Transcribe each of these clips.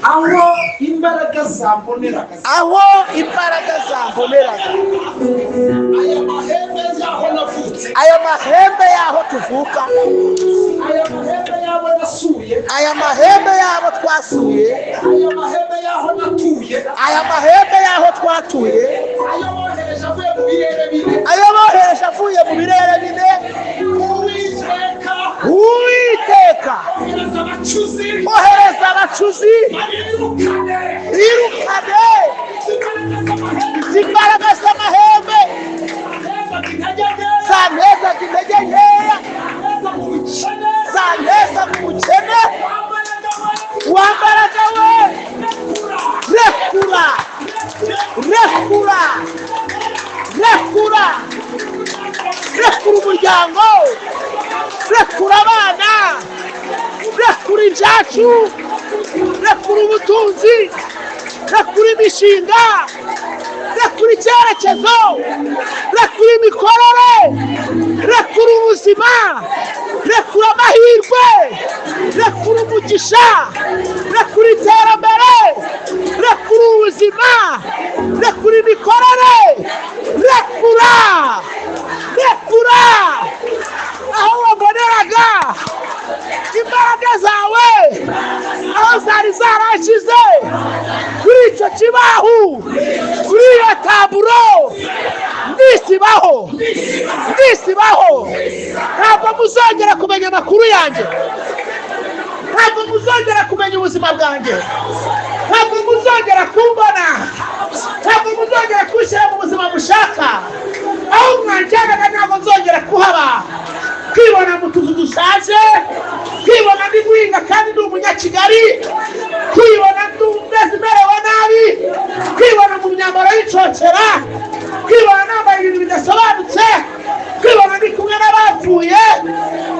Aho imbaraga zamboneraga, aho imbaraga zamboneraga, aya mahembe y'aho navutse, aya mahembe y'aho tuvuka, aya mahembe y'abo nasuye, aya mahembe y'abo twasuye, aya mahembe y'aho natuye, aya mahembe y'aho twatuye, ayo bohereje avuye mu birere bine, ayo bohereje avuye mu birere bine, Uwiteka, Uwiteka, ohereza abacuzi, ohereza abacuzi, babirukane, birukane imbaraga z'amahembe, imbaraga z'amahembe zantezaga intege nkeya, zantezaga intege nkeya, zanteza mu bukene, zanteza mu bukene, wambaraga we, wambaraga we, rekura, rekura, rekura, rekura, rekura umuryango, rekura abana, rekura ibyacu, rekura ubutunzi, rekura imishinga, rekura icyerekezo, rekura imikorere, rekura ubuzima, rekura amahirwe, rekura umugisha, rekura iterambere, rekura ubuzima, rekura imikorere, rekura, rekura aho waboneraga imbaraga zawe, aho zari zarashize kuri icyo kibaho, kuri iyo taburo, ndisibaho, ndisibaho. Ntabwo muzongera kumenya amakuru yanjye, ntabwo muzongera kumenya ubuzima bwanjye, ntabwo muzongera kumbona, ntabwo muzongera kunshyira mu buzima mushaka. Aho mwanjyanaga ntabwo nzongera kuhaba. Kwibona mu tuzu dushaje, kwibona ndi guhinga kandi ndi umunyakigali, kwibona meze merewe nabi, kwibona mu myambaro y'icocera, kwibona nambaye ibintu bidasobanutse, kwibona ndi kumwe n'abapfuye,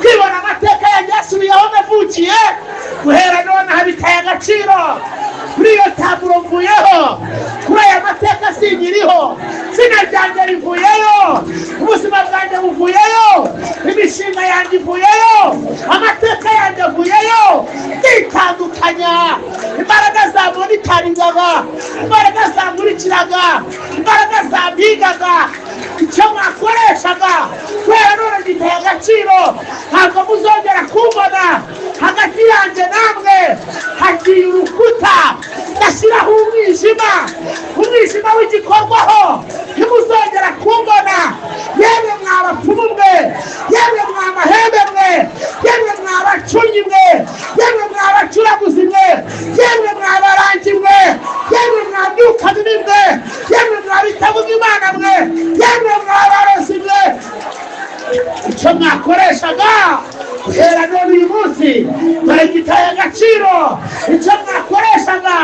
kwibona amateka yanjye yasubiye aho navukiye. Guhera nonaha bitaye agaciro. Kuri iyo taburo mvuyeho, kuri aya mateka sinkiriho, izina ryanjye rivuyeyo, ubuzima bwanjye buvuyeyo, imishinga yanjye ivuyeyo, amateka yanjye avuyeyo. Nditandukanya. Imbaraga zamonitaringaga, imbaraga zankurikiraga, imbaraga zampigaga, icyo mwakoreshaga, kubera none giteye agaciro. Ntabwo muzongera kumbona. Hagati yanjye namwe hagiye urukuta, ndashyiraho umwijima, umwijima w'igikorwaho. Ntimuzongera kumbona. Yemwe mwa bapfumu mwe, yemwe mwa mahembe mwe, yemwe mwa bacunnyi mwe, yemwe mwa bacuraguzi mwe, yemwe mwa barangi mwe, yemwe mwa myuka mibi mwe, yemwe mwa bitavuga Imana mwe, yemwe mwa barozi mwe, icyo mwakoreshaga guhera none uyu munsi dore gitaye agaciro. Icyo mwakoreshaga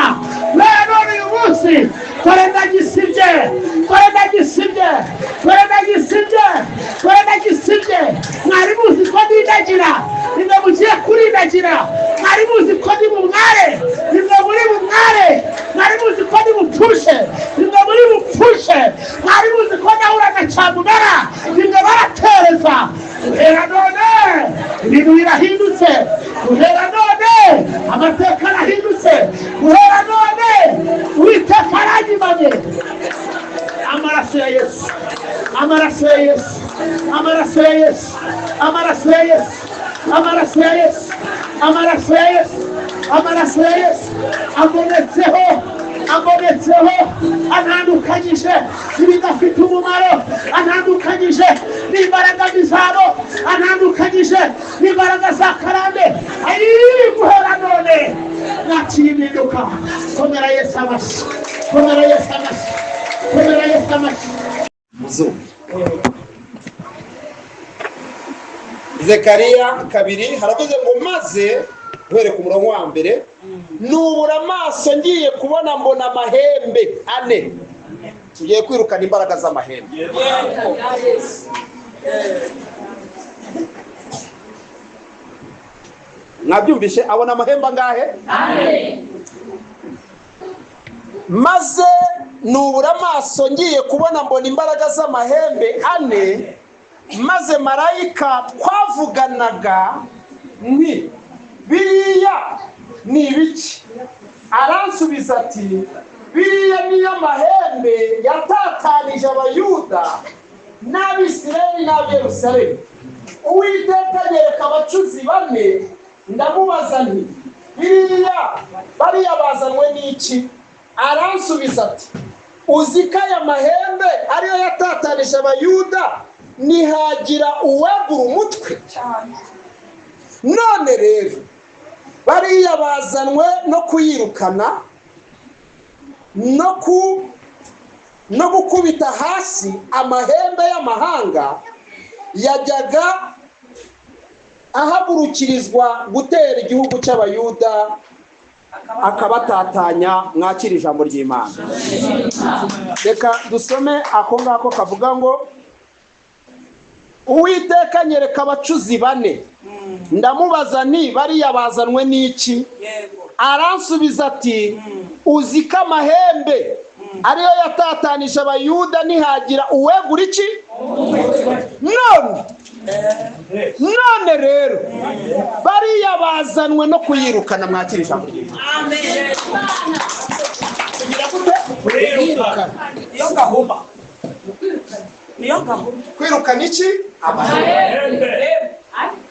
guhera none uyu munsi dore ndagisibye, dore ndagisibye, dore ndagisibye, dore ndagisibye. Mwari muzi ko ndindagira, nimwe mugiye kurindagira. Mwari muzi ko ndi bumware, nimwe muri bumware. Mwari muzi ko ndi bupfushe, nimwe muri bupfushe. Mwari muzi ko ndahura na cyamunara, nimwe baratereza. Guhera none ibintu birahindutse, guhera none amateka arahindutse, guhera none Uwiteka aranyimanye. Amaraso ya Yesu, amaraso ya Yesu, amaraso ya Yesu, amaraso ya Yesu, amaraso ya Yesu, amaraso ya Yesu, amaraso ya Yesu ambonetseho, ambonetseho, antandukanyije n'ibidafite umumaro, antandukanyije n'imbaraga mbi zabo, antandukanyije n'imbaraga za karande. Ayi, guhera none nakira impinduka. Komera Yesu amashyi, komera Yesu amashyi, komera Yesu amashyi. Muzungu Zekariya 2 haravuze ngo maze guhere ku murongo wa mbere, nubura amaso ngiye kubona mbona amahembe ane. Tugiye kwirukana imbaraga z'amahembe. Mwabyumvishe? Abona amahembe angahe? Ane. Maze nubura amaso ngiye kubona mbona imbaraga z'amahembe ane, maze marayika twavuganaga nti biriya ni ibiki? Aransubiza ati: "Biriya niyo mahembe yatatanije Abayuda n'Abisirayeli n'Aberusalemu." Uwiteka anyereka abacuzi bane. Ndamubaza nti: "Biriya bariya bazanwe n'iki?" Aransubiza ati: "Uzi ko aya mahembe ariyo yatatanije Abayuda, ntihagira uwegura umutwe? None rero bariya bazanwe no kuyirukana no gukubita hasi amahembe y'amahanga yajyaga ahagurukirizwa gutera igihugu cy'Abayuda, akabatatanya." Mwakira ijambo ry'Imana. Reka dusome ako ngako kavuga ngo: "Uwiteka anyereka abacuzi bane. Ndamubaza nti: 'Bariya bazanwe n'iki?' Aransubiza ati: 'Uzi ko amahembe ariyo yatatanije Abayuda, ntihagira uwegura iki? None rero bariya bazanwe no kuyirukana.'" Mwakira ijambo ry'Imana. Kugira gute? Niyo gahuma, niyo gahuma. Kwirukana iki? Amahembe.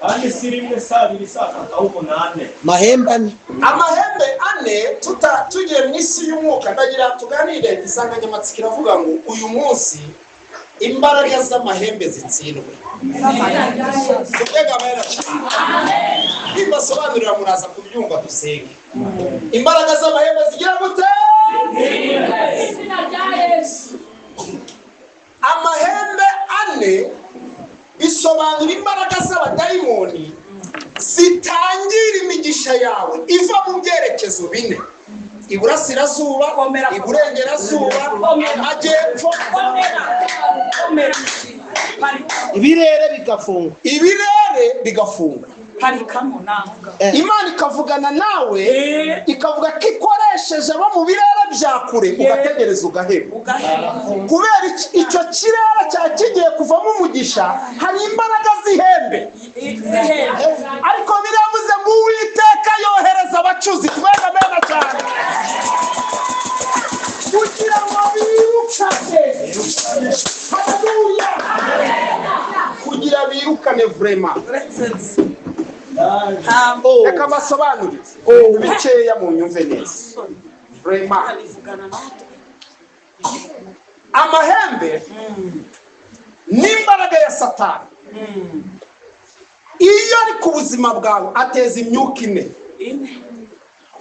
Kandi si rimwe, si abiri, si atatu, ahubwo ni ane. Mahembe ane. Amahembe ane. Tuta tugiye mu isi y'umwuka, ndagira tuganire. Insanganyamatsiko iravuga ngo uyu munsi imbaraga z'amahembe zitsindwe. Tuvuge amahera cyane, nimbasobanurira muraza kubyumva. Dusenge imbaraga z'amahembe zigira gute? Izina rya Yesu. Amahembe ane bisobanura imbaraga z'abadayimoni zitangira imigisha yawe iva mu byerekezo bine: iburasirazuba, Komera. iburengerazuba, amajyepfo. Komera, komera, parika. Ibirere bigafungwa. Ibirere bigafunga. Parikamo nawe. Imana ikavugana nawe, Eh. ikavuga ko ikoresheje abo mu birere bya kure, ugategereza ugaheba. Ugaheba. Kubera icyo kirere cya kigiye kuvamo umugisha, hari imbaraga z'ihembe. Zihembe. Ariko biravuze ngo Uwiteka yohereza abacuzi, kubera mena cyane, kugira ngo birukane. Haleluya! Kugira birukane vraiment. Ntabwo. Reka mbasobanurire bikeya mu nyumve neza vraiment. Bivugana natwe. Amahembe n'imbaraga ya Satani. Iyo ari ku buzima bwawe, ateza imyuka ine. Ine.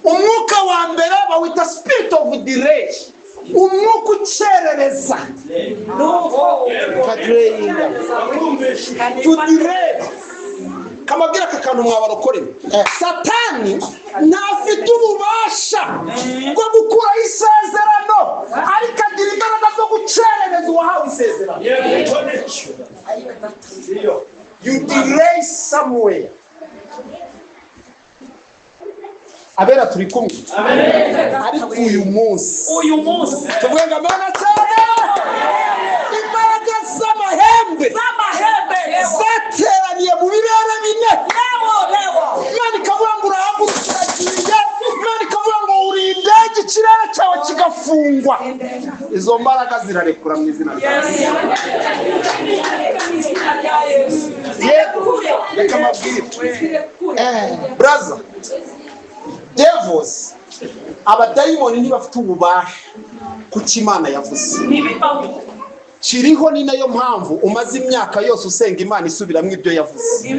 Umwuka wa mbere bawita spirit of delay, umwuka ukerereza. Nuko. Kadireyinga. To delay. Kamabwira aka kantu, mwabarokorera, Satani ntafite ububasha bwo gukuraho isezerano, ariko agira imbaraga zo gucerereza uwahawe isezerano. Yego, icyo nicyo iyo. You delay somewhere. Abera turi kumwe? Ariko uyu munsi, Uyu munsi, tuvuge ngo amena cyane, imbaraga z'amahembe z'amahembe zateraniye mu birere bine, lewo lewo. Imana ikavuga ngo urahaguruka uragiye, Imana ikavuga ngo uri indege, ikirere cyawe kigafungwa, izo mbaraga zirarekura mu izina rya Izina rya Yesu. Yego, reka mbabwire, braza, devils, abadayimoni ntibafite ububasha ku cyo Imana yavuze Ntibibaho. kiriho. Ni nayo mpamvu umaze imyaka yose usenga Imana isubiramo ibyo yavuze.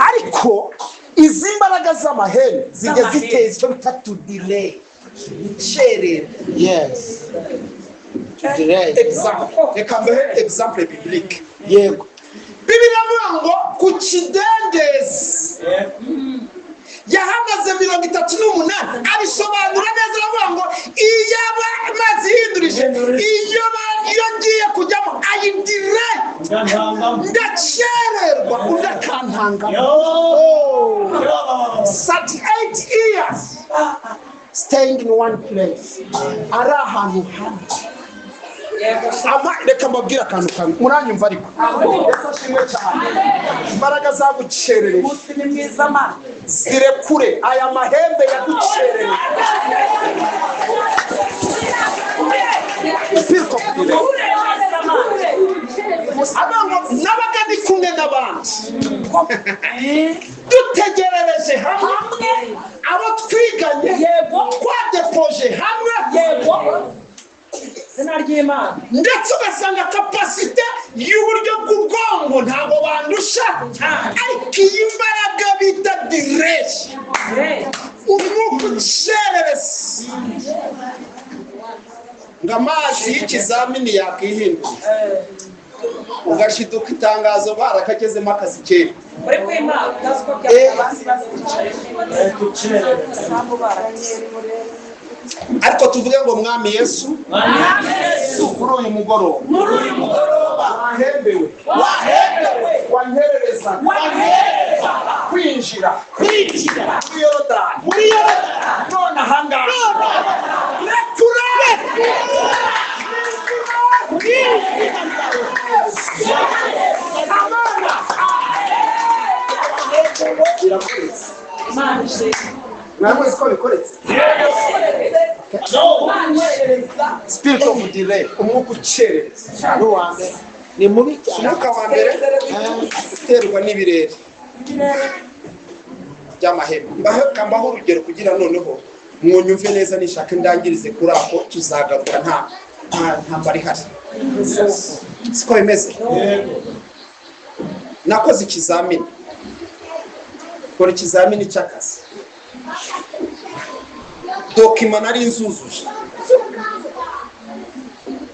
Ariko izi mbaraga z'amahembe zijya Z'amahembe. ziteza icyo bita to delay, gukerera. Yes, today. Example, reka mbehe example biblique. Yego. Bibiliya avuga ngo ku kidendezi yahagaze 38. Abisobanura neza, aravuga ngo iyo aba amazi yihindurije, iyo ngiye kujyamo, ayidire, ndakererwa, undi akantangamo. 38 years staying in one place, ari ahantu hamwe. Reka mbabwire akantu kamwe, muranyumva? Ariko Yesu ashimwe cyane. Imbaraga zagukerereje Umunsi ni mwiza, mana. zirekure aya mahembe yagukerereje. Yego. Dutegerereje hamwe. Hamwe. Abo twiganye. Yego. Twadepoje hamwe. Yego. Izina ry'Imana. Ndetse ugasanga capacité y'uburyo bw'ubwonko ntabwo bandusha, ariko iyi mbaraga bita delay, umwuka ucerereza, ngo amazi y'ikizamini yakwihindura, ugashiduka itangazo barakagezemo akazi kera. Uri kw'Imana utazi ko byabaye. Ariko tuvuge ngo: "Mwami Yesu, Mwami Yesu, kuri uyu mugoroba, muri uyu mugoroba, wahembewe, wahembewe, wankerereza wankerereza kwinjira kwinjira muri Yorodani, muri Yorodani, none ahangaha rekura." Mu izina rya Yesu. Amana. Birakoretse. Imana ishimwe. Mwamuzi ko bikoretse. Imana ishimwe. Spirit of delay, umwuka ucerereza. N'uwa mbere ni mubi cyane. Umwuka wa mbere uterwa n'ibirere by'amahema. Mbaho urugero kugira noneho mwunyumve neza. Nishaka ndangirize kuri ako, tuzagaruka nta ntambara ihari. Siko bimeze? Nakoze ikizamini, kora ikizamini cy'akazi, document nari nzuzuje,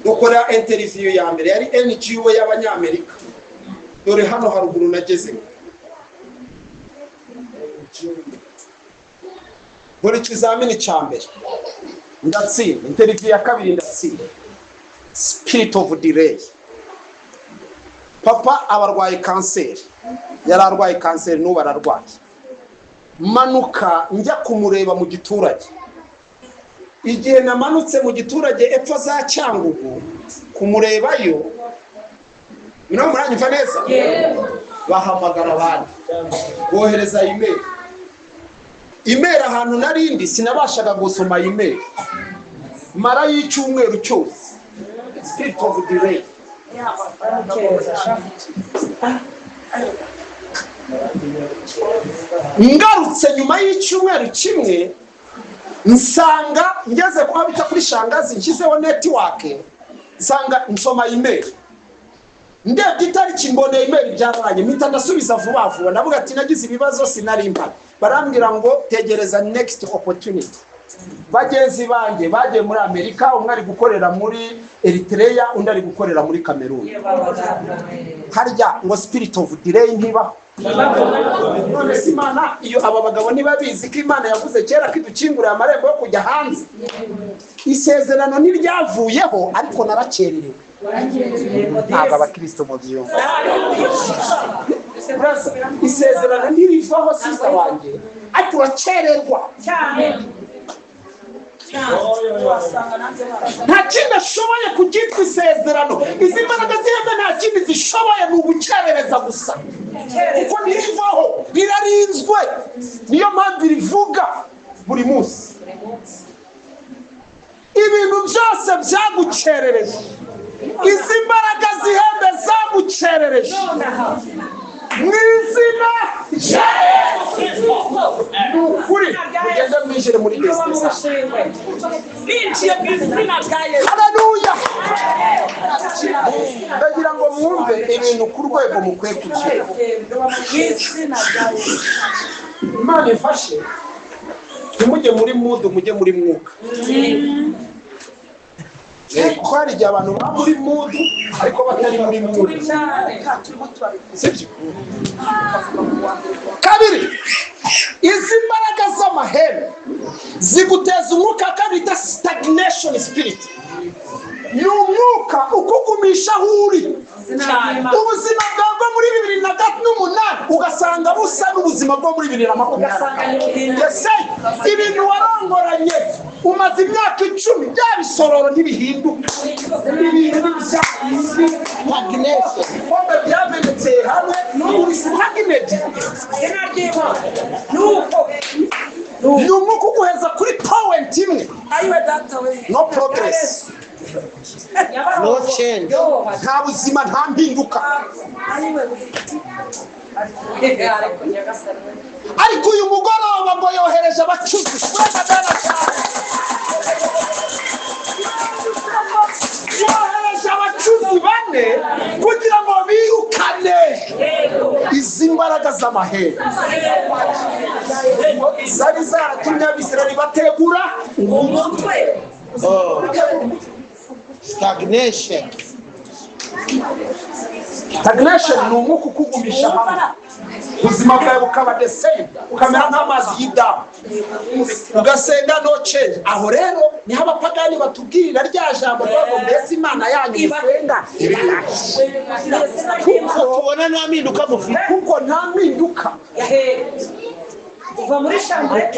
dukora interview ya mbere, yari NGO y'Abanyamerika. Dore hano haruguru nageze, nkora ikizamini cya mbere ndatsinda, interview ya kabiri ndatsinda. Spirit of delay. Papa aba arwaye kanseri, yari arwaye kanseri, n'ubu ararwaye. Manuka njya kumureba mu giturage. Igihe namanutse mu giturage epfo za Cyangugu kumurebayo, niho muranyumva neza, bahamagara abandi, bohereza email. Email ahantu narindi sinabashaga gusoma email, mara y'icyumweru cyose. Spirit of delay. Ngarutse nyuma y'icyumweru kimwe, nsanga ngeze kuba bita kuri shangazi, nshyizeho network, nsanga nsoma email, ndebye itariki, mbona email byararanye, mpita ndasubiza vuba vuba. Ndavuga ati: "Nagize ibibazo, sinari mpari." Barambwira ngo: "Tegereza next opportunity." Bagenzi banjye bagiye muri Amerika, umwe ari gukorera muri Eritrea, undi ari gukorera muri Cameroon. Harya ngo spirit of delay ntibaho? None se Imana iyo, aba bagabo ntibabizi ko Imana yavuze kera ko idukinguriye amarembo yo kujya hanze? Isezerano ntiryavuyeho, ariko narakererewe. Ntabwo abakristo mubyumva. Isezerano ntirivaho, sister wanjye, ariko urakererwa. Cyane cyane, wasanga nanjye. Nta kindi ashoboye ku cyitwa isezerano. Izi mbaraga z'ihembe nta kindi zishoboye, ni ugukerereza gusa, kuko ntirivaho, rirarinzwe. Niyo mpamvu rivuga buri munsi. Ibintu byose byagukerereje, izi mbaraga z'ihembe zagukerereje, mu izina rya Yesu, ni ukuri mugende mwinjire muri destiny. Binjiye mu izina rya Yesu. Haleluya! Ndagira ngo mwumve ibintu ku rwego mukwiye kubyumva. Mu izina rya Yesu. Imana ifashe, ntimujye muri mood, mujye muri mwuka. Kuko hari igihe abantu baba muri mood ariko batari muri mwuka. Cyane, turimo turabikora. Sibyo? Kabiri, izi mbaraga z'amahembe ziguteza umwuka wa kabiri bita stagnation spirit. Ni umwuka ukugumisha aho uri. Ubuzima bwawe bwo muri 2008 ugasanga busa n'ubuzima bwo muri 2020. Ese ibintu warongoranye umaze imyaka 10, bya bisororo ntibihinduka, ibintu ni bya bindi. Stagnation. Ibikombe byamenetse hamwe, uri stagnant. Izina ry'Imana nuko. Ni umwuka uguheza kuri point imwe. Ayiwe data we. No progress. No change. Nta buzima, nta mpinduka. Ayiwe we. Ariko uyu mugoroba ngo yohereje abacuzi. Yohereje abacuzi bane kugira ngo birukane izi mbaraga z'amahembe zari zaratumye Abisirayeli bategura umutwe. Stagnation. Stagnation ni umwuka ukugumisha hamwe, ubuzima bwawe bukaba the same, ukamera nk'amazi y'idamu, ugasenga no change. Aho rero niho abapagani batubwirira rya jambo rwabo, mbese Imana yanyu musenga Kuko tubona nta mpinduka mufite. Kuko nta mpinduka. Uva muri chambre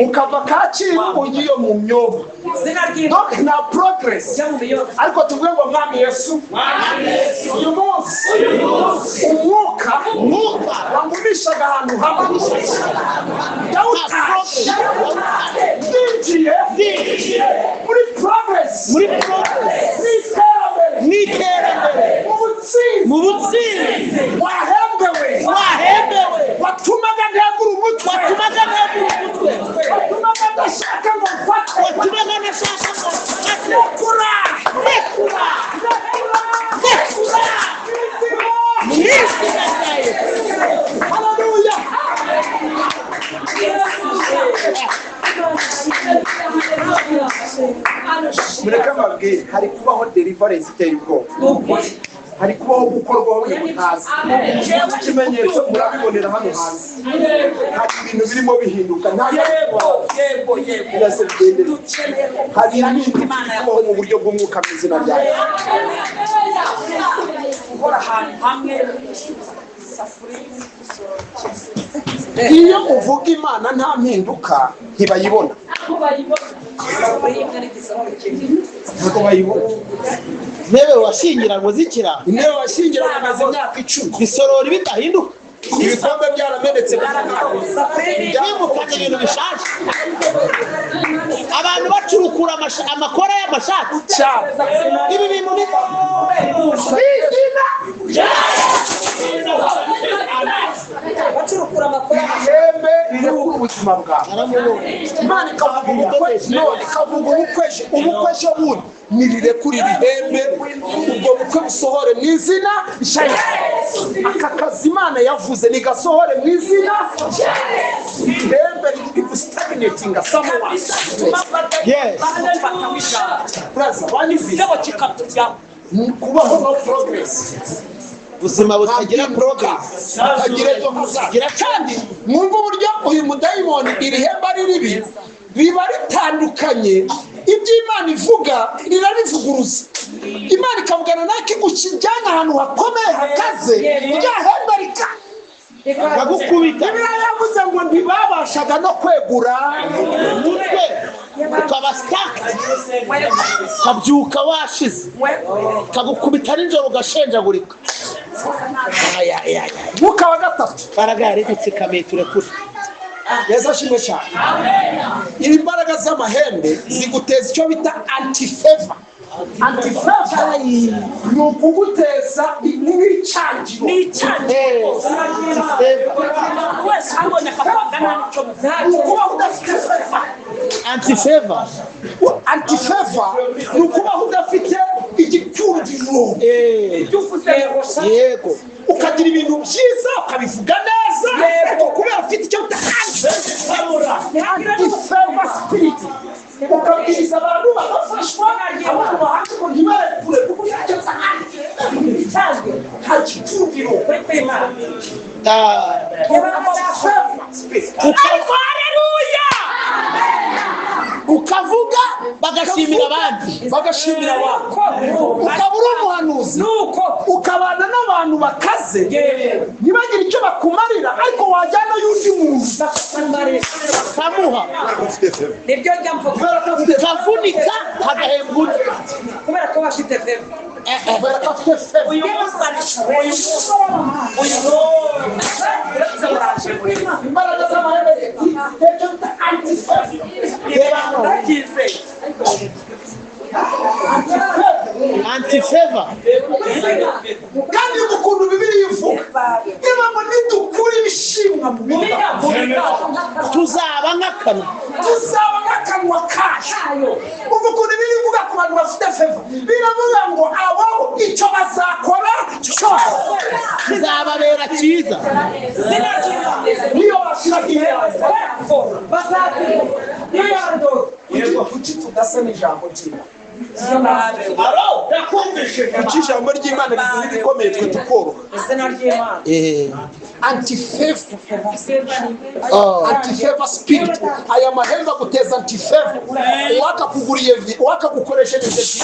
Ukava Kacyiru ugiye mu myobo. Izina ry'Imana. Donc nta progress. Ujya mu miyobo. Ariko tuvuge ngo Mwami Yesu, uyu munsi umwuka wangumishaga ahantu hamwe ndawutashye, ndinjiye muri progress, Muri progress. n'iterambere, N'iterambere. mu butsinzi, Mu butsinzi. Wahembewe, Wahembewe. Watumaga ntegura umutwe, Watumaga ntegura umutwe. Watumaga ndashaka ngo mfate, Watumaga ndashaka ngo mfate. Rekura, Rekura. rekura, Rekura. Mu Mu izina rya Yesu. Haleluya. Mureke mbabwire, hari kubaho deliverance iteye ubwoba, hari kubaho gukorwaho ibintu mutazi. Ikimenyetso murabibonera hano hanze, hari ibintu birimo bihinduka, nta Yego, yego, yego. Birase bigendere. Dukeneye Hari impinduka iri kubaho mu buryo bw'umwuka mu izina rya Yesu. Gukora ahantu hamwe isafuriya. Iyo uvuga Imana nta mpinduka, ntibayibona. Isafuriya imwe n'igisoro kimwe. Ntabwo bayibona. Intebe washyingiranywe zikira. Intebe washyingiranywe amaze imyaka 10. Bisorori bidahinduka. Ibikombe byaramenetse. Isafuriya. Kwimukana ibintu bishaje. Abantu bacurukura amakora y'amashati. Cyane. Ibi bintu ni Izina Bacurukura amakora. Ihembe rirekura ubuzima bwawe. Imana ikavuga ubukwe none, ikavuga ubukwe ejo, ubukwe ejo bundi, nirirekure ibihembe, ubwo bukwe busohore mu izina rya Yesu. Aka kazi Imana yavuze nigasohore mu izina rya Yesu. Ihembe rigustagnatinga someone. Yes. Brother, wanyumvise? Igitego kikatujyaho. Kubaho no progress, Ubuzima butagira progress. butagira ejo hazaza. Kandi mwumve uburyo uyu mudayimoni iri hembe ari ribi, riba ritandukanye ibyo Imana ivuga, rirarivuguruza. Imana ikavugana nawe ikigushyijyana ahantu hakomeye hakaze, rya hembe rika Bagukubita. Bibiliya yavuze ngo ntibabashaga no kwegura Umutwe ukaba stuck. Ukabyuka washize. Kagukubita nijoro ugashenjagurika. Ay, ay, ay, ay. Mwuka wa gatatu. Imbaraga yaregutse turekure. Yesu ashimwe cyane. Imbaraga z'amahembe ziguteza icyo bita anti-favor. Anti-favor ni ukuguteza nk'icyangiro. Ni icyangiro. Umuntu wese ubibonye akakwanga nta n'icyo muvuga. Ni ukubaho udafite favor. Anti-favor. Anti-favor ni ukubaho udafite igikundiro. Ibyo uvuze ngo Yego. Ukagira ibintu byiza, ukabivuga neza, ariko kubera ufite icyo bita anti-favor spirit, ukabwiriza abantu bagafashwa, abantu bahanga ngo ntibarekure kuko ufite icyo bita anti-favor, nta gikundiro. Ah, Anti-favor spirit. Ariko haleluya. Ukavuga bagashimira abandi. Bagashimira abantu, ukaba uri umuhanuzi, Nuko ukabana n'abantu bakaze, ntibagire icyo bakumarira, ariko wajyana y'undi muntu Kamuha. Nibyo njya mvuga. Kubera ko afite Kavunika hagahembwa undi. Kubera ko bafite favor. Kubera ko afite favor. Uyu munsi ari uyu munsi uyu munsi Imbaraga z'amahembe ziteka bita anti-favor. Ndabyizeye. Anti-favor. Kandi ukuntu Bibiliya ivuga n'akanwa. Tuzaba nk'akanwa kayo. Ubu ukuntu birivuga ku bantu bafite favor, biravuga ngo abo icyo bazakora cyose kizababera cyiza. Niyo bashyira ihembe kuki tudasa n'ijambo ry'Imana? Kuki ijambo ry'Imana riduha ibikomeye, twe tukoroha? Anti-favor, anti-favor spirit. Aya mahembe aguteza anti-favor. Uwakakuguriye, uwakagukoreshereje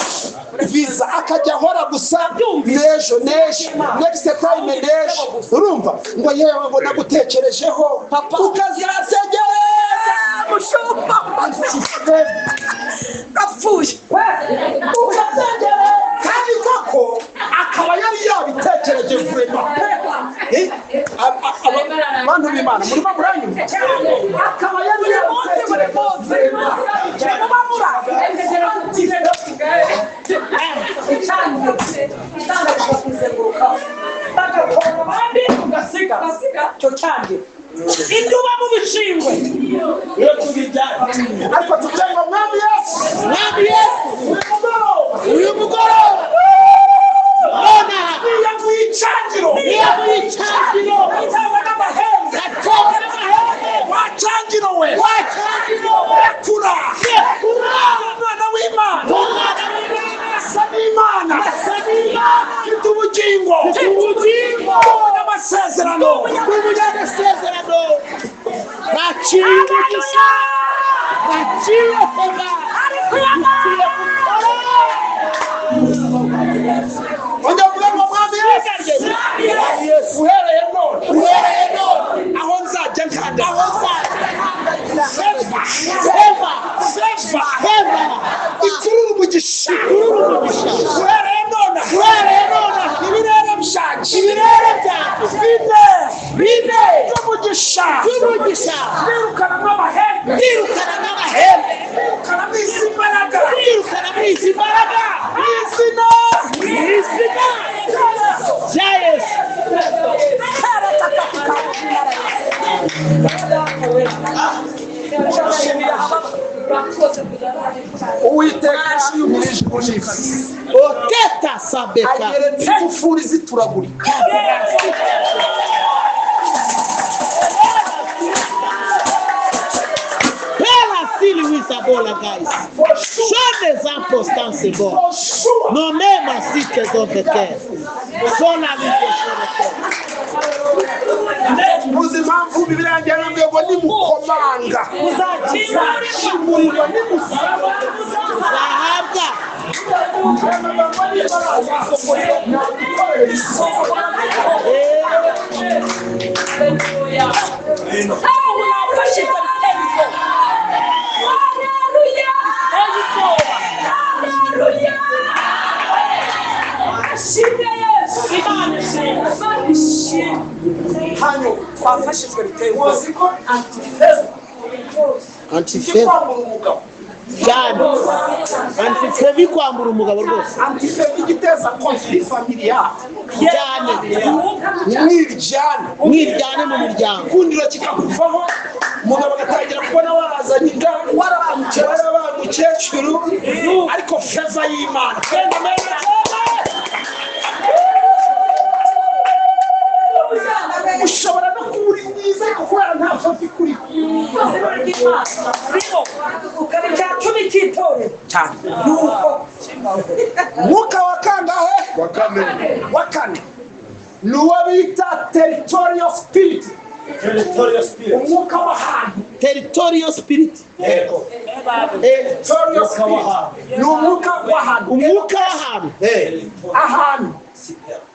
visa, akajya ahora gusa n'ejo n'ejo, next time n'ejo. Urumva ngo yewe, ngo nagutekerejeho, ukazategereza. Mushumba apfuye. Ukategereza, kandi koko akaba yari yabitekereje vraiment. Bantu b'Imana, murimo muranyumva? Akaba yari yabitekereje vraiment. Muba muri bagatora abandi ugasiga icyo cyangira induba mu bishingwe. Ariko tuvuge ngo Mwami Yesu, Mwami Yesu, uyu mugoroba, uyu mugoroba, nonaha, niyaguye icangiro, niyaguye icangiro, yatewe n'amahembe, yatewe n'amahembe, wa cangiro we, wa cangiro we, rekura, rekura, umwana w'Imana, umwana w'Imana, asa n'Imana, asa n'Imana, mfite ubugingo, mfite ubugingo, n'amasezerano, n'umunyamasezerano. Naciye umugisha, naciye favor, naciye. Ongera uvuge ngo Mwami Yesu, uhereye none, uhereye none, aho nzajya nkanda, aho nzajya favor, favor, favor, favor, ikurura umugisha, ikurura umugisha, uhereye none, uhereye none, ibirere byanjye, ibirere byanjye, bine, bine, by'umugisha, by'umugisha, birukana n'amahembe, birukana n'amahembe, birukana n'izi mbaraga, birukana n'izi mbaraga, mu izina, mu izina rya Yesu. Uwiteka yumurije n'isi, Oteta sabeka, ageretse ingufuri zituragurika. Pela sili wisabola guys. Chaque impostant c'est bon. For sure. Non même si tes autres Sola Muzi impamvu Bibiliya yanjye yarambwiye ngo nimukomanga muzakingurirwa, nimusaba Zahabwa. Wafashijwe biteye ubwoba. Biteye ubwoba. Ashimwe Yesu. Imana ishimwe. Imana ishimwe. Hanyuma Twafashijwe biteye ubwoba. muzi ko anti-favor Anti-favor ikwambura umugabo. Cyane. Anti-favor ikwambura umugabo rwose. Anti-favor igiteza conflit familial. Cyane. Mwiryane. Mwiryane mu muryango. Igikundiro kikakuvaho, umugabo agatangira kubona warazanye inda, warabaye warabaye umukecuru, ariko favor y'Imana. Twende meza. Ushobora no kuba uri mwiza, ariko kubera nta favor ikuriho. Ukaba icya cumi cy'itorero. Cyane. Nuko Mwuka wa kangahe? Wa kane. Wa kane ni uwo bita territorial spirit. Territorial spirit. Umwuka w'ahantu. Territorial spirit. Yego. Territorial spirit ni umwuka w'ahantu. Umwuka w'ahantu. Ahantu,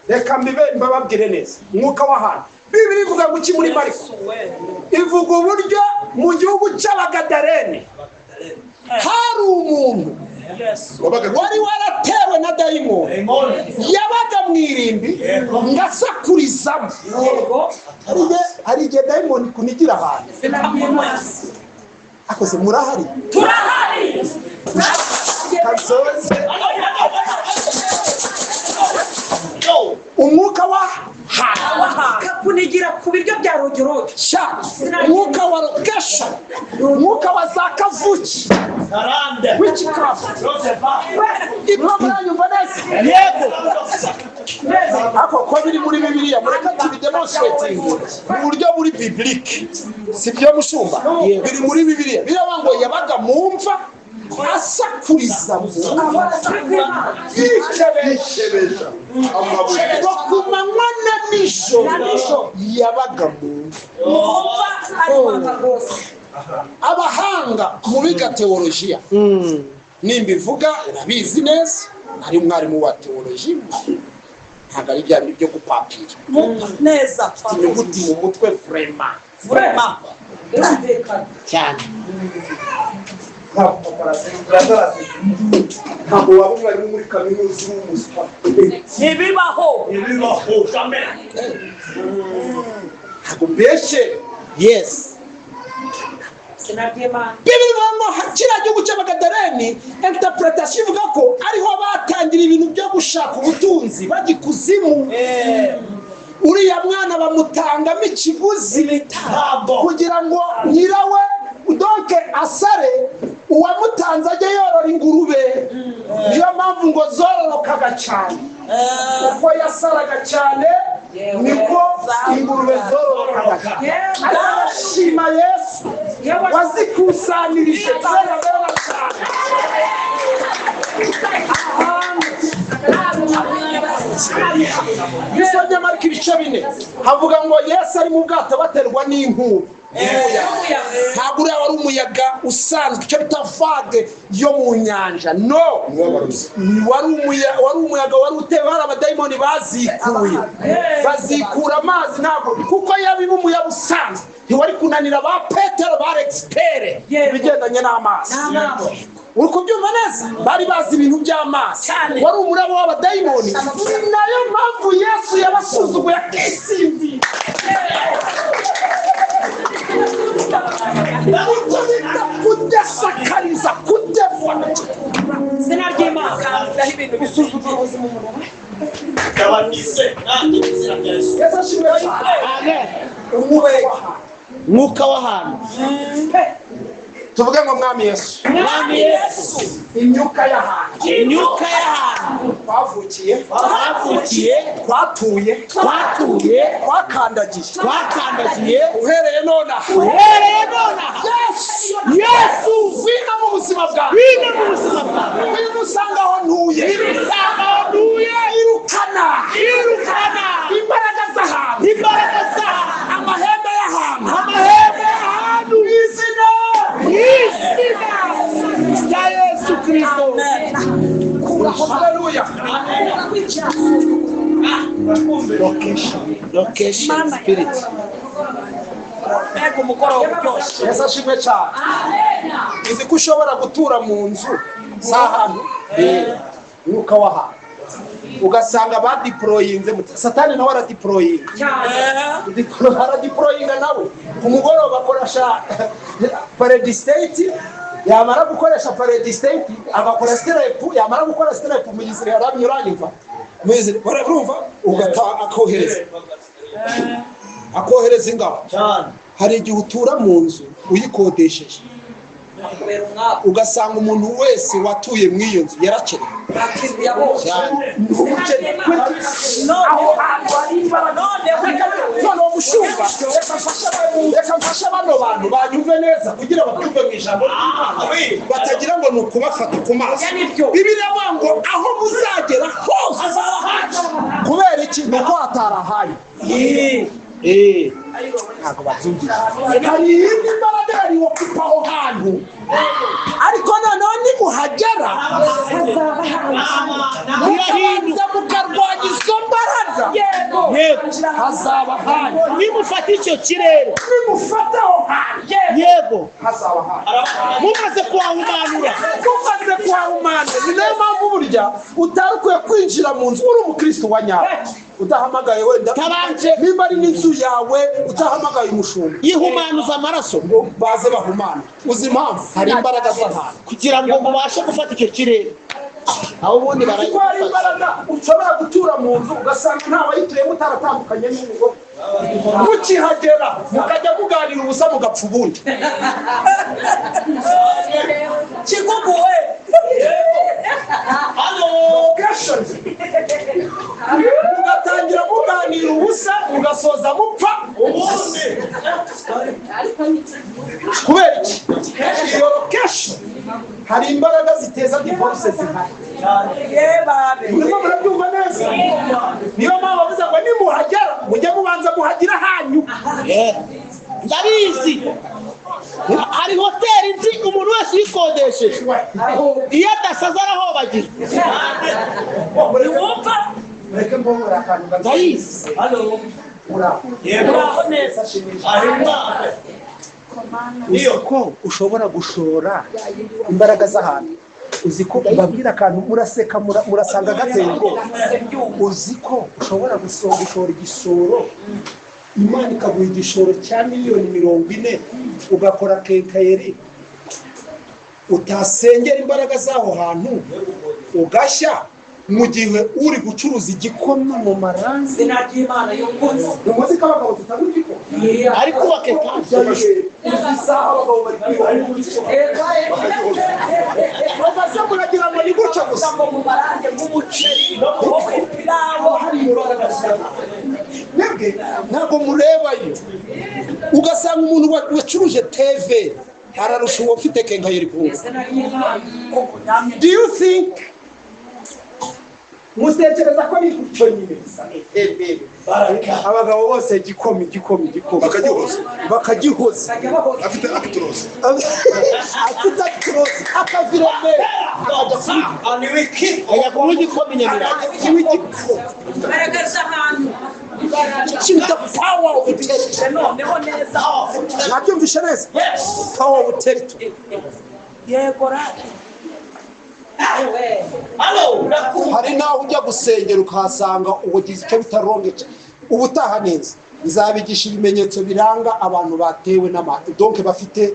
reka mbibe mbababwire neza. Umwuka w'ahantu, Bibiri ivuga ngo iki muri Mariko? Ivuga uburyo mu gihugu cy'Abagadarene hari umuntu Wabaga wari waratewe na dayimoni, yabaga mu irimbi ngasakurizamo. Hari igihe dayimoni kunigira ahantu akoze. Murahari? Turahari. Kazoze. Umwuka wa hantu. Bakunigira ku biryo bya rojyorojo. Cyane, umwuka wa location, umwuka wa za kavuki, Karande. witchcraft. Ibyo muranyumva neza? Yego. Ariko ko biri muri Bibiliya, mureke tubidemonstrating mu buryo buri biblique, si byo, mushumba? Biri muri Bibiliya, biravuga ngo yabaga mu mva, asakuriza mu mva, Yikebesha amabuye. Ngo ku manywa na nijoro yabaga mu mva. Mwumva ari kwanga rwose. Abahanga mu biga teolojiya, nimbivuga urabizi neza, ari umwarimu wa teoloji, ntabwo ari bya bindi byo gupapira. Neza. Inyuguti mu mutwe, vraiment. Vraiment, birumvikana. Cyane. Ntabwo waba umwarimu muri kaminuza uri umuswa. Ntibibaho. Ibibaho jamais. Ntabwo mbeshye. Yes. Sinaryimana. Bibiri ivuga ngo kiriya gihugu cy'Abagadareni, interpretation ivuga ko ariho batangira ibintu byo gushaka ubutunzi bajya ikuzimu. Uriya mwana bamutangamo ikiguzi Ntabwo. kugira ngo nyirawe donc asare, uwamutanze ajye yorora ingurube. Niyo mpamvu ngo zororokaga cyane. Uko yasaraga cyane, niko ingurube zororokaga. Ariko arashima Yesu wazikusanirije zerabera cyane. Iyo usomye Mariko ibice 4, havuga ngo Yesu ari mu bwato, baterwa n'inkubi. Ntabwo uriya wari umuyaga usanzwe, icyo bita vague yo mu nyanja, no. Wari umuyaga wari utewe, hari abadayimoni bazikuye, bazikura amazi. Ntabwo, kuko yaba umuyaga usanzwe, ntiwari kunanira ba Petero, ba expert ibigendanye n'amazi. Uri kubyumva neza? Bari bazi ibintu by'amazi. Wari umuraba w'abadayimoni. Ni nayo mpamvu Yesu yabasuzuguye akisinzira. Icyo bita kudesakariza, kudeva. Izina ry'Imana. Gusuzugura ubuzima umuntu. Gabanise nanjye mu izina rya Yesu. Yesu ashimwe cyane. Amen. Umwuka w'ahantu. Mwuka w'ahantu. Tuvuge ngo: "Mwami Yesu, Mwami Yesu, imyuka y'ahantu imyuka y'ahantu twavukiye, twavukiye, twatuye, twatuye, twakandagiye, twakandagiye, uhereye nonaha, uhereye nonaha, Yesu, Yesu, wina mu buzima bwawe, wine mu buzima bwawe, wina usanga aho ntuye, usanga aho ntuye, irukana, irukana imbaraga z'ahantu, imbaraga z'ahantu, amahembe y'ahantu, amahembe y'ahantu, izina izina rya Yesu Kirisito." Haleluya. Location, location spirit. Mbega umugoroba uryoshye! Yesu ashimwe cyane. Uzi ko ushobora gutura mu nzu z'ahantu, umwuka w'ahantu, ugasanga badiporoyinze, Satani nawe aradiporoyinga, aradiporoyinga nawe. Ku mugoroba akoresha parade state, yamara gukoresha parade state agakora step, yamara gukora step mu gisirikare, aramye, uranyumva? Mu gisirikare, urumva, ugata akohereza ingabo. Cyane. Hari igihe utura mu nzu uyikodesheje, Kubera umwaku. ugasanga umuntu wese watuye muri iyo nzu yarakenewe. Bakiriya bose. Aho hantu hari imbaraga. None uwo mushumba, reka mfashe bano bantu banyumve neza kugira babyumve mu ijambo ry'Imana, batagira ngo ni ukubafata ku maso. Bibiliya ivuga ngo aho muzagera hose. Kubera iki? Ni uko hatarahaye. Ntabwo babyumvise. Hari iyindi mbaraga yari kupa aho hantu, ariko noneho nimuhagera mukabanza mukarwanya izo mbaraga, Yego. Yego. hazaba hanyu. Nimufata icyo kirere, Nimufata aho hantu, yego, hazaba hanyu. Mumaze kuhahumanura. Mumaze kuhahumana. Ni nayo mpamvu burya utari ukwiye kwinjira mu nzu uri umukristo wa nyawe udahamagaye wenda, Tabanje. nimba ari n'inzu yawe, utahamagaye umushumba yihumanuza amaraso ngo baze bahumane. Uzi impamvu? Hari imbaraga z'ahantu. Kugira ngo mubashe gufata icyo kirere, aho ubundi Kuko hari barayifata. imbaraga, ushobora gutura mu nzu ugasanga nta wayituyemo utaratandukanye n'umugore. Mukihagera mukajya muganira ubusa, mugapfa ubundi. Kigugu we. Location, mugatangira muganira ubusa, mugasoza mupfa Ubundi. Kubera iki? Iyo location hari imbaraga ziteza divorce zihari. Ye babe. Murimo murabyumva neza? Niyo mpamvu bavuze ngo nimuhagera mujye mubanza muhagira hanyu. Ndabizi, hari hoteli nzi umuntu wese uyikodesheje, iyo adasaza arahobagira. Ntiwumva. Mureke mbongore akantu gato. Ndayizi. Halo. Muraho? Yego. Uraho neza. Ahimana. Uzi ko ushobora gushora imbaraga z'ahantu? Uzi ko mbabwira akantu muraseka, murasanga gateye ubwoba? Uzi ko ushobora gushora igishoro, Imana ikaguha igishoro cya miliyoni 40, ugakora quincaillerie, utasengera imbaraga z'aho hantu ugashya, mu gihe uri gucuruza igikoma mu marangi? Izina ry'Imana yungutse. Ntimuzi ko abagabo tutanywa igikoma? Ari kubaka etaje. Izi saha abagabo bari kwiyubaka. Bamaze muragira ngo ni gutya gusa. Ngo mu marange nk'umuceri wo ku ipirawu. Hari imbaraga mwebwe ntabwo murebayo. Ugasanga umuntu wacuruje TV ararusha uwo ufite quincaillerie kunga. Izina ry'Imana koko namwe. Do you think, mutekereza ko ari gutyo nyine gusa? Abagabo bose igikoma, igikoma, igikoma. Bakagihoza. Bakagihoza. Bajya bahoza. Afite actros. Afite actros, akavirome, akajya Ajya kunywa igikoma i Nyamirambo. kunywa igikoma. Imbaraga z'ahantu. Cyita power of territory. Noneho neza. Mwabyumvishe neza? Power of territory. Yego radi. Halo. Ndakumva. Hari n'aho ujya gusengera ukahasanga ubugize icyo bita ronge. Ubutaha neza nzabigisha ibimenyetso biranga abantu batewe n'ama, donc bafite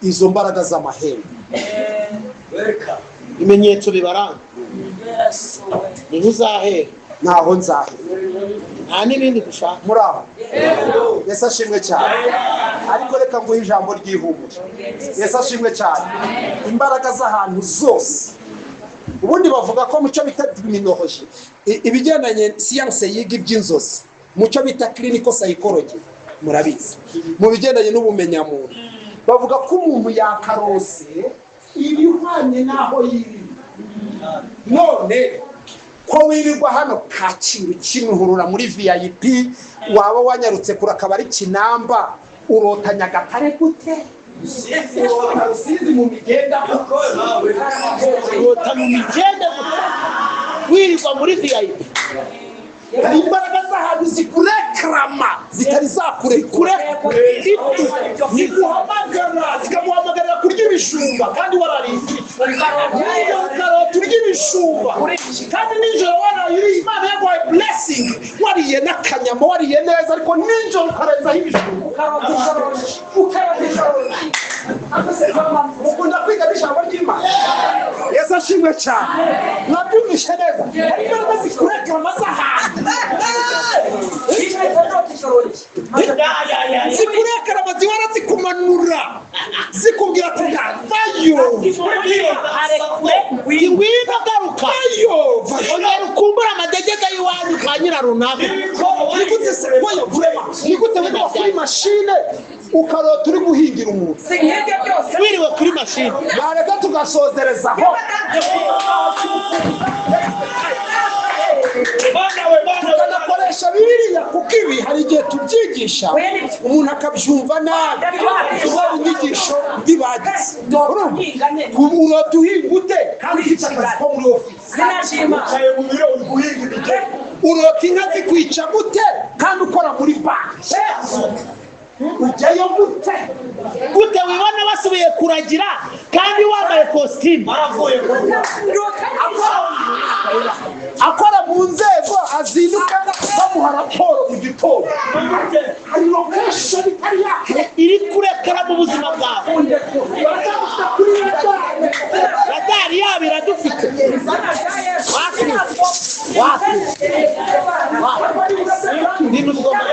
izo mbaraga z'amahembe. Weka. Ibimenyetso bibaranga. Yesu we. Niho uzahera. Ntaho nzahe. Nta n'ibindi dushaka. Muri aho, Yesu ashimwe cyane. Ariko reka nguhe ijambo ry'ihumure. Yesu ashimwe cyane. Imbaraga z'ahantu zose, ubundi bavuga ko mu cyo bita criminology, ibigendanye siyanse yiga iby'inzozi, mu cyo bita clinical psychology, murabizi, mu bigendanye n'ubumenyamuntu, bavuga ko umuntu yakarose ibihwanye n'aho yiriwe. None ko wirirwa hano Kacyiru, Kimihurura, muri VIP, waba wanyarutse kure akaba ari Kinamba, urota Nyagatare gute? Urota Rusizi mu migenda? Urota mu migende gusa, wirirwa muri VIP. Hari imbaraga z'ahantu zikurekarama zitari zakurekure, ziguhamagara, zikaguhamagarira kurya ibijumba kandi warariye ifiriti. Nijoro ukarota urya ibijumba kandi nijoro waraye uriye, Imana yaguhaye blessing, wariye n'akanyama, wariye neza, ariko nijoro ukarenzaho ibijumba. Ukarota ijoro, ukarota ijoro. Mukunda kwiga n'ijambo ry'Imana. Yesu ashimwe cyane. Mwabyumvishe neza? Hari imbaraga zikurekarama z'ahantu. Ukarota ijoro. Zikurekarama, zihora zikumanura, zikubwira ati vayo. Ngwino, garuka. Vayo, vayo. Ongera ukumbure amadegede y'iwanyu ka nyirarunaka. Ni gute se wowe urema, ni gute wirirwa kuri mashine ukarota uri guhingira umuntu? Si nk'ibyo byose. Wiriwe kuri mashini. Bareka tugasozereza aho. Bana we, bana we. Tukanakoresha Bibiliya, kuko ibi hari igihe tubyigisha umuntu akabyumva nabi kubera inyigisho mbi bagize. Urumva? Urota uhinga ute kandi ufite akazi ko muri ofisi? Izina ry'Imana. Wicaye mu biro uri guhinga imigende. Urota inka zikwica gute kandi ukora muri banki? Ujyayo gute? Gute wibona basubiye kuragira kandi wambaye kositimu? Baravuye mu Akora mu nzego, azinduka bamuha raporo mu gitondo. Hari location itari yake iri kurekera mu buzima bwawe. Baracyagufite kuri radari. Radari yabo iradufite. Wapi? Wapi? Ibintu tugomba.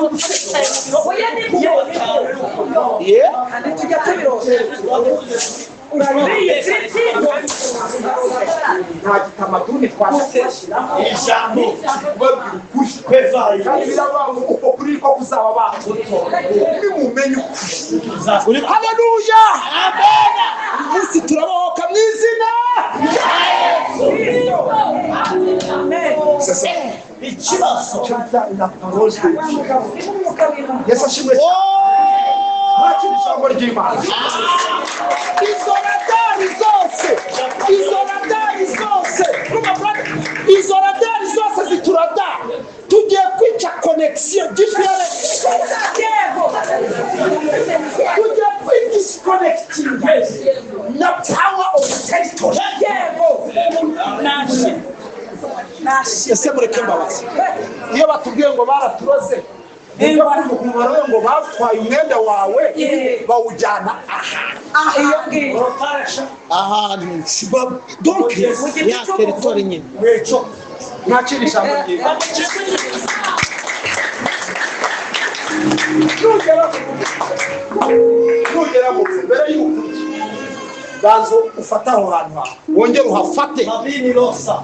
Ukarota wicaye mu biro. Yeah. Kandi tujya tubirota. Uriye ifiriti. Nta gitamaduni twaje kubashyiraho. Ijambo Kubabwira ukuri kwevayo kandi biravuga ngo uko kuri ko kuzaba bakutora nimumenye ukuri. Haleluya! Uyu munsi turabohoka mu izina. C'est ça. Ikibazo Icyo bita la parole de Dieu. Yesu ashimwe cyane. Mwakira ijambo ry'Imana. Izo radari zose, izo radari zose, urumva brother? Izo radari zose ziturada, tugiye kwica connexion GPS, tugiye kwidisconnectinga na power of territory. Ese mureke mbabazi, iyo batubwiye ngo baraturoze, mujya kumva umubare we ngo batwaye umwenda wawe bawujyana aha Ahantu donc ya territoire nyine. Weco Mwakira ijambo ry'Imana. Nugera nugera mu nzu, mbere y'uko urya, banza ufate aho hantu hawe, wongere uhafate. Mabini rosa.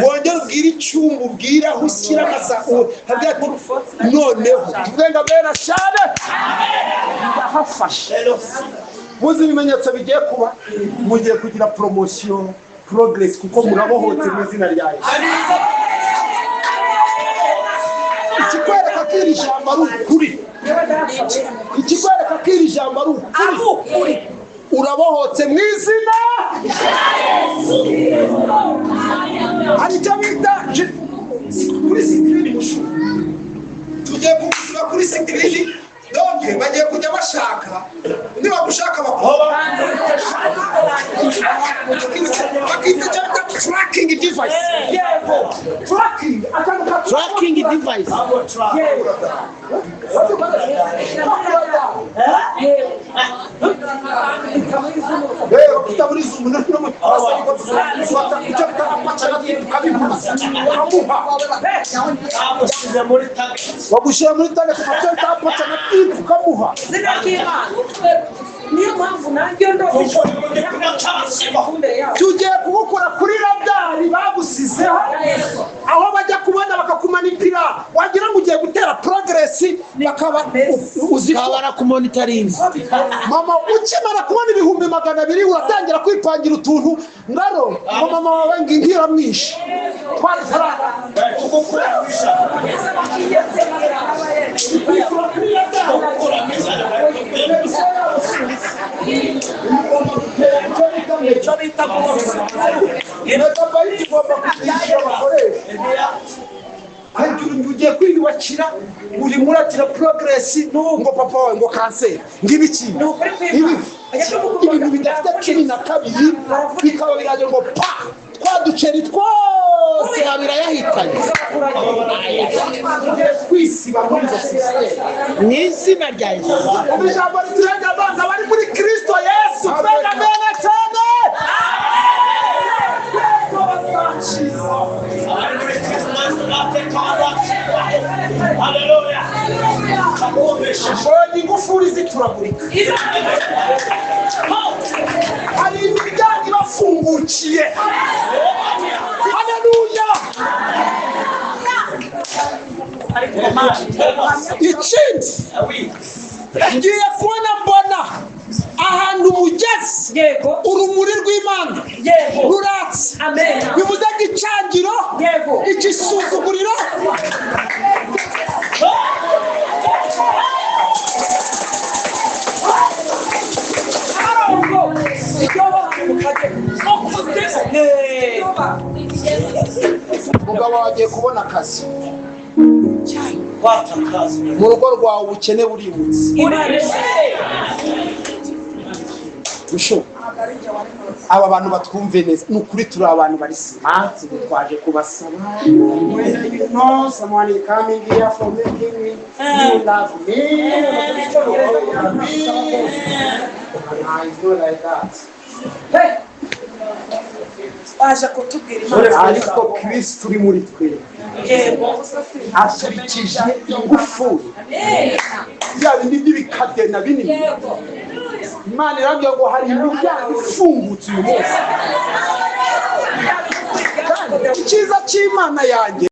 Wongere ubwire icyumba, ubwire aho ushyira amasahani, habwira ati noneho tuvuge ngo amena cyane, ndahafashe. Muzi ibimenyetso bigiye kuba, mugiye kugira promotion, progress, kuko murabohotse mu izina rya Yesu. Ikikwereka ko iri jambo ari ukuri, ikikwereka ko iri jambo ari ukuri, urabohotse mu izina. Hari icyo bita kuri screen mushu, tugiye kugusura kuri screen. Donc bagiye kujya bashaka, niba gushaka bakora bakita icyo bita tracking device. Tracking akantu ka Tracking device. Abo tra Rero kutabura izumu no mu ufata icyo bita apaca na tukabimuha, ukamuha. Amushyize muri target. Bagushyira muri target, ufata icyo bita apaca na ukamuha. Izina ry'Imana. Niyo mpamvu nanjye Kuko ndoze ndi kunyacabasema. imbere yabo. Tugiye kugukura kuri radari bagusizeho, aho bajya kubona bakakumanipira, wagira ngo ugiye gutera progress, bakaba uzi ko Kabara kumonitaringa. Mama ukimara kubona 200,000 uratangira kwipangira utuntu ngaro ngo mama wawe ngo ngiramwishe twari faranga. Icyo bita kubohora. Megabayiti igomba kwishyura abakoresha. Ariko ugiye kwiyubakira, uri muratira progress, ngo papa wawe ngo kanseri, ngo ibiki, ibintu bidafite 12 bikaba biraje ngo pa twa duceri twose Birayahitanye. Kwisiba muri izo sisiteme. Mu izina rya Yesu. Ubu ijambo riturenga abanza bari muri Kristo Yesu twega mene cyane. Abari muri Kristo Yesu bateka bazacibwa. Haleluya. Ndakumvishe. Mbonye ingufuri zituragurika, hari imiryango ibafungukiye. Haleluya! Ikindi ngiye kubona, mbona ahantu mugeze, Yego. urumuri rw'Imana Yego. ruratse. Amen. Bivuze ngo icangiro, Yego. igisuzuguriro. Arongo. Iryoba mukajye. Iryoba. Umugabo wawe agiye kubona akazi. Watakaza. Mu rugo rwawe ubukene burimutse. Imana ishimwe. Musho, aba bantu batwumve neza, ni ukuri turi abantu bari smart. Twaje kubasaba. You know someone is coming here for making me, you love me, you love me. Nah, it's not like that. Hey. Baje kutubwira Imana. Ariko Kristo uri muri twe aturikije ingufuri, bya bindi by'ibikadena binini. Imana irambwira ngo hari imiryango ifungutse uyu munsi. Icyiza cy'Imana yanjye.